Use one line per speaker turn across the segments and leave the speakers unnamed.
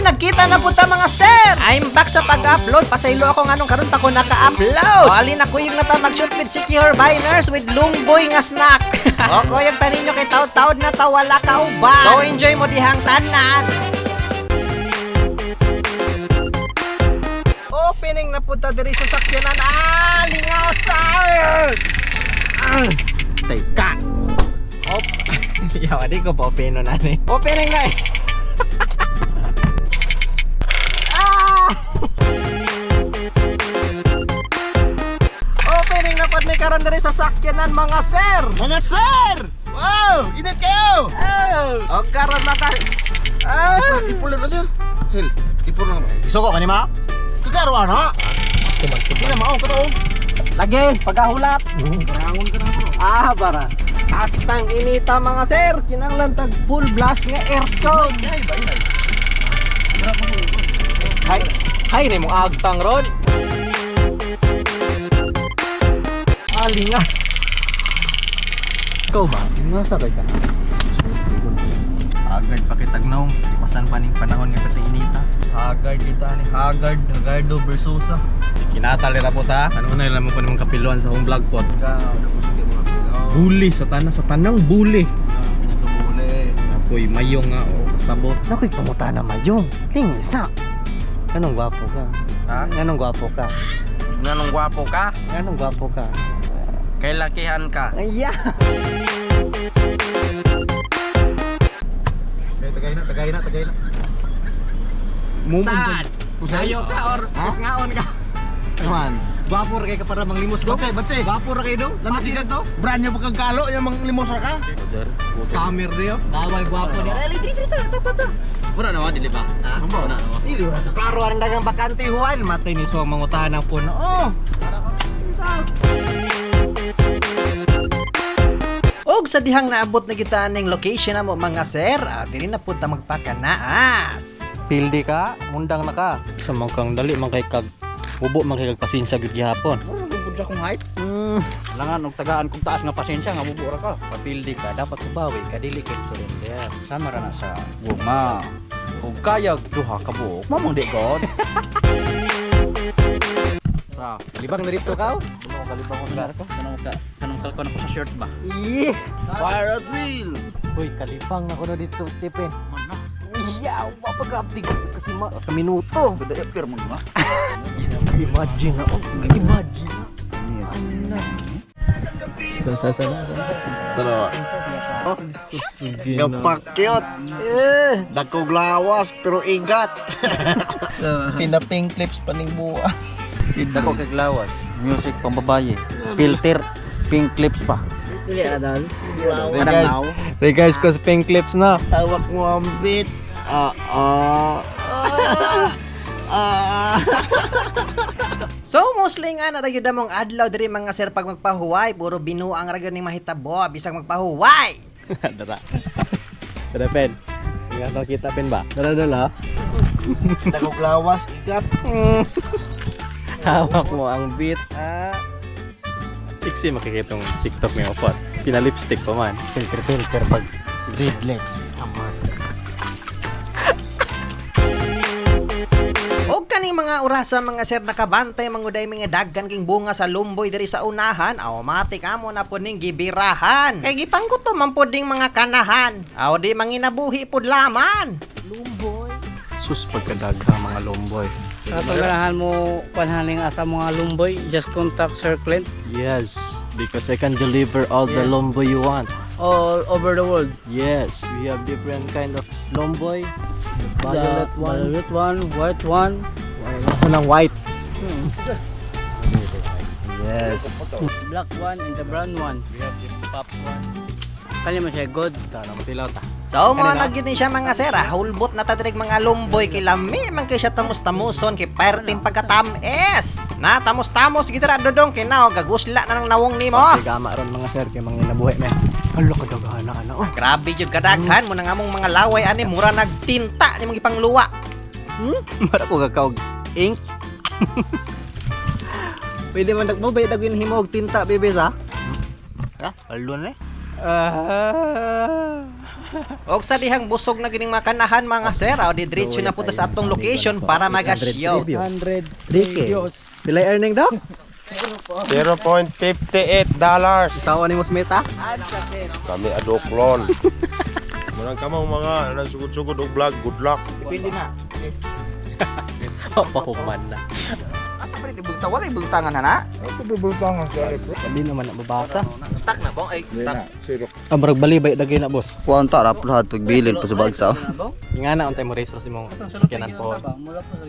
Nagkita na po ta, mga sir! I'm back sa pag-upload. Pasaylo ako nganong karon pa ko naka-upload. O, alin ako yung nata mag-shoot with Secure Biners with lumboy nga snack. O, koyag tanin nyo kay taod-taod na tawala ka uban. So, enjoy mo dihang tanan. Opening na po ta diri sa sakyanan. Ah, lingaw sir! Ah, teka. Op. Yawa di ko pa open na ni. Opening na eh. Ah! Opening na pod may karon diri sa sakyanan, mga sir.
Mga sir! Wow! Ingat kayo!
Oh, o karon maka. Ah!
Ipon na, sir. Hel, ipon na ba?
Isuko kanima?
Kagaro ana. Hindi na mao kato.
Lagi, pagkahulat.
Karangon ka na bro.
Ah, bara. Astang inita, mga sir, kinanglan tag full blast nga aircon.
Ay, ba ay.
Hay, hay ni mong agtang ron. Alinga. Ikaw ba? Nasa kay ka?
Haggard pakitagnaw, pasan pa ning panahon nga pati inita.
Haggard kita ni Haggard, Hagardo Versosa.
Kinatali ra po ta. Ano na lang mo pa nimong kapiluan sa home vlog pot.
Ikaw, dako sa mga pilo.
Buli sa tanan sa tanang buli.
Pinakabuli.
Apoy mayong nga o kasabot.
Nakoy pamuta na mayong. Lingisa. Anong gwapo ka?
Ha?
Anong gwapo ka?
Nganong gwapo ka?
Anong gwapo ka?
Kay lakihan ka.
Ay,
Tagay na, tagay na, tagay na.
Saan? Ayo ka or kusngaon ka?
Naman.
Gwapo ra kay ka para manglimos dong.
Batse, batse.
Gwapo ra kay dong.
Lami sigat to? Brand new pagkagalo, yung mang limos ra ka?
Scammer diyo. Bawal gwapo diyo. Dali, dili, dili, ta, ta, ta.
Wala na dili ba?
Ha?
Wala na.
Dili ra. Klaro ang dagang bakante Juan, matay ni suwang mangutahan ng puno. Oh. Og sa dihang naabot na kita ning location na mo, mga sir, ah, diri na pud ta magpakanaas.
Pildi ka, mundang na ka. Sa man kang dali man kay kag ubo man kay kag pasensya gyud gihapon.
Lubod sa akong height.
Langan og tagaan kung taas nga pasensya nga bubura ka.
Papildi ka, dapat ubawi ka dili kay surrender.
Sama ra na sa guma. Ug kayag duha ka buok, mamang di god. Sa
Libang na dito ka?
kanong kalibang ko sa kanong ka kanong kalkon ako sa shirt ba.
Ih,
Fire at will.
Uy, kalibang ako na dito, Tipin. Iya, mapag-update kasi ma sa minuto.
Bada pirma mo.
Imagine na, oh, imagine.
Sa sa sa.
Tara. Gapakyot. Dakog lawas pero ingat.
Pinaping clips paning buwa.
Dako kay lawas, music pambabaye, filter, pink clips pa.
Regards, regards ko sa pink clips na.
Hawak mo ang bit. Ah, ah. Ah.
So mostly nga na ra mong adlaw diri, mga sir, pag magpahuway, puro binuang ra gyud ning mahitabo bisag magpahuway.
Dara. Dara pen. Ingat na kita pen ba? Dara dala.
Dakog lawas, igat.
Hawak mo ang beat. Ah. Sexy makikitong TikTok ni Opot. Pina-lipstick pa man.
Filter filter pag red lips.
Og kaning mga orasa, mga sir, nakabantay manguday mga daghan king bunga sa lumboy diri sa unahan, automatic amo na pod ning gibirahan. Kay gipanggutom man pod ning mga kanahan. Aw di manginabuhi pod laman. Lumboy.
Sus pagkadagha mga lomboy.
Sa paganahan mo panhaning asa mga lumboy, just contact Sir Clint.
Yes, because I can deliver all the lomboy you want.
All over the world.
Yes, we have different kind of lomboy. The violet
The
one.
Violet one, white one.
Asa ng white? Yes.
Black one, and the brown one.
We have the pop one.
Kanya mo siya, good.
Tara, matilaw ta.
So mo
Kanina?
na gyud ni siya, mga sir, ah, hulbot na ta direk mga lumboy kay lami man kay siya tamos-tamuson kay perting pagkatamis. Na tamos-tamos gid ra dodong kay nao gagusla na ng nawong nimo.
Gama ron mga sir kay mga nabuhi men. Hala kadaghan na ana. Oh.
Grabe jud kadaghan mo na nga mong mga laway ani mura nagtinta ni mong ipangluwa.
Mara ko gakaog ink. Pwede man mo ba dagwin himo og tinta bebe sa?
Ha? Alon eh.
Ah.
Og sa dihang busog na gining makanahan, mga sir, aw di diretso na punta sa atong location para magasyo.
100 3K. Pila earning daw?
$0.58.
Tawa ni mo Smita?
Kami adoklon. Manang kamang mga nagsugod-sugod og vlog, good luck.
Depende na.
Pahuman na.
Asa pa rin ibulta? Wala ibultangan na na?
Hindi naman na mabasa.
Stuck na bong ay stuck.
Ah, murag balibay dagay na, boss.
Kuan ta rap lahat bilin pa sa bagsa.
Nga na untay mo race sa imong sakyanan po.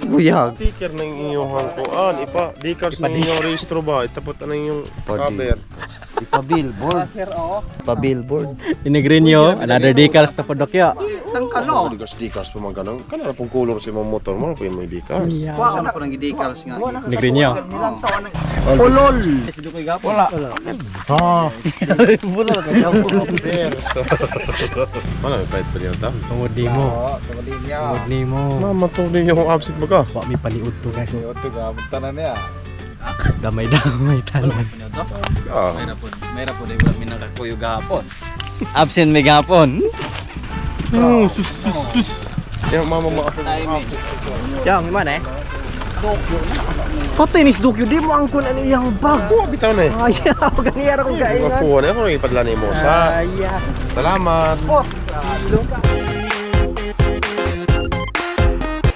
Buyag.
Sticker ng inyong kuan, ipa decals ng inyong rehistro ba? Itapot na inyong cover.
Ipa billboard. Ipa billboard.
Inigrinyo, another decals na po dokyo.
Tangkalo. Decals decals pa man kanang. Kana pong color sa imong motor mo, po yung decals.
Wala po nang gidecals nga.
Inigrinyo.
Ulol.
Wala. Ha. Wala may fight pa niya ta.
Tungod ni mo. Tungod ni mo.
Mama to din yung absent mo ka.
Wa mi paniud to, guys. Damay damay tanan.
Ah.
Absent may gapon.
Yung mama mo ako.
Yang man eh. Patay ni Dokyo, di mo angkon ani iyang bag.
Kuha bitaw na eh.
Ayaw, ganiyara kong kaingan.
Kuha na ako ipadala nimo sa.
Ayaw.
Salamat.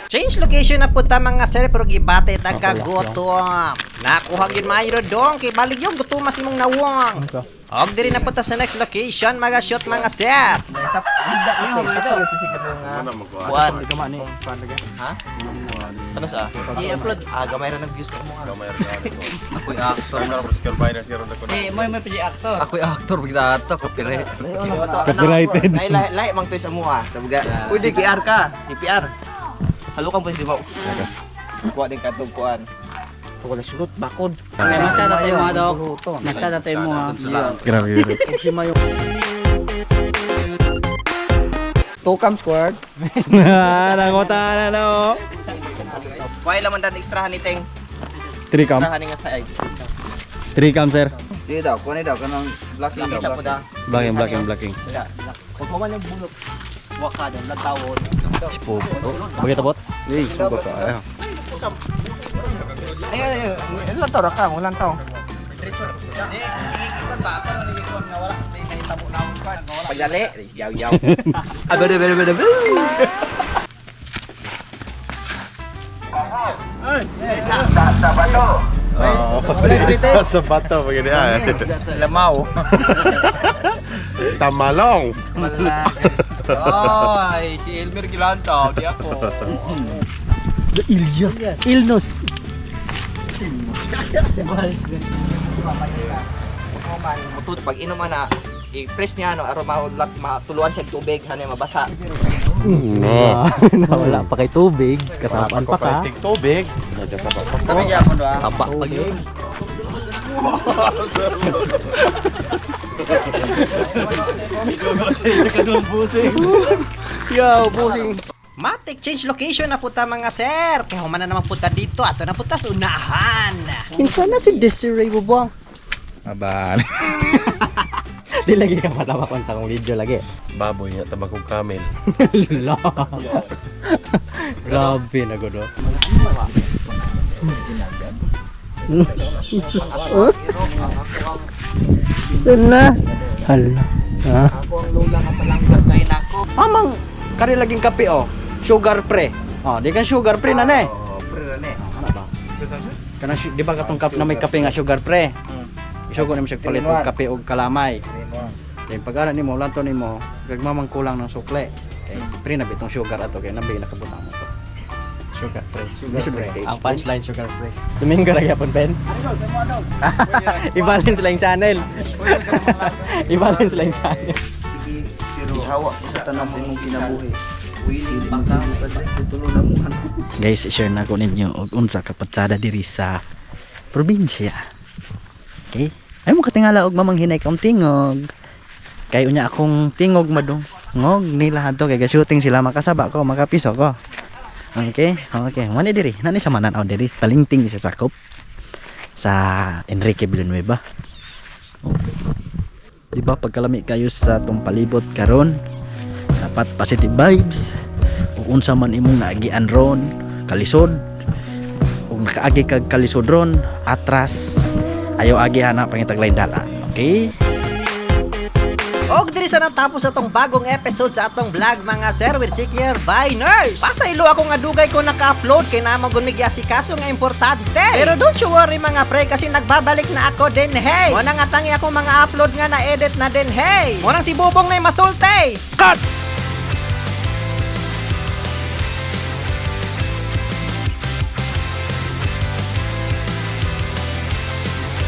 Change location na punta, mga sir, pero gibate tagkagutom. Nakuha gyud maayo dong kay balig yung gutumas imong nawong. Og diri na punta sa next location mga shoot, mga sir.
Kuan. Ano sa?
I-upload.
Ah, gamay ra nag-views ko mo.
Gamay ra ka.
Ako'y actor.
Si Moy Moy piji actor.
Ako'y actor bigla ato copyright.
Copyrighted.
Ay lahi lahi mang toy sa mua. Sabuga. Uy, CPR ka. CPR. Halukan po si Mau. Kuha din katong kuan. Wala sulot bakod.
Masada tayo mga dok. Masada tayo mga.
Grabe.
Tokam squad.
Nangota na na oh.
Why laman dan extra ni Teng.
Tricam.
Extra nga sa egg.
Tricam, sir.
Di daw, kuan daw kanang blocking daw.
Blocking, blocking, blocking.
Kung man yung bulok. Waka dan lantawon.
Bagay tabot?
Hey, suba ka. Ay, ay, ay, lantaw ra ka, walang tao. Pagdali, yaw yaw. Abere bere bere bere.
Oo. Sa bato pag ah.
Lamaw.
Tamalong.
Ay, si Elmer Gilantaw, di ako.
Ilyas. Ilnos.
Mutut pag inom na i-press niya no aron maulak matuluan siya tubig hanay mabasa.
No.
Nawala pa kay tubig. Kasapaan pa ka.
Tubig. Nagkasapa pa ko.
Sapa pag yun.
Yo, busing.
Matik change location na punta, mga sir. Kay human na naman punta dito ato na punta sa unahan.
Kinsa na si Desiree Bubuang?
Aban.
Di lagi ka matawa sa akong video lagi.
Baboy nga tabakong camel.
Lala. Grabe na gudo. Hala. Hala. Ha?
Ako ang lola nga palangga kay nako.
Amang kari laging kape oh. Sugar free. Oh, di kan sugar free na ne.
Oh, pre na ne.
Ano ba? Kanang di ba katong cup na may kape nga sugar free? Isugo na mo siya palit og kape og kalamay. Then pag ara nimo lanto nimo, gagmamang kulang ng sukle. Kay free na bitong sugar ato kay nabi nakabutang mo to. Sugar free. Sugar free. Ang punchline, sugar free. Domingo ra gyapon Ben. I-balance lang yung channel. I-balance lang yung channel.
Ihawa sa tanan sa imong kinabuhi. Willing pa ka.
Guys, share na ko ninyo og unsa ka patsada diri sa probinsya. Okay? Ay mo katingala og mamanghinay kang tingog. Kay unya akong tingog madung ngog nila hadto kay ga-shooting sila makasaba ko, makapiso ko. Okay? Okay, wani diri. Nani sa mananaw diri talingting sa sakop sa Enrique Villanueva. Oh. Di ba pagkalami kayo sa tong palibot karon? Dapat positive vibes. Ug unsa man imong naagian ron, kalisod. Ug nakaagi kag kalisod ron, atras. Ayaw agi ana, pangitag lain dalan. Okay?
Og diri sa natapos atong bagong episode sa atong vlog, mga sir, with Secure by Nurse. Pasaylo ako nga dugay ko naka-upload kay naa man gud kaso nga importante. Pero don't you worry, mga pre, kasi nagbabalik na ako din, hey. Mo na nga tangi ako mga upload nga na edit na din, hey. Mo nang si Bubong na masulti. Cut!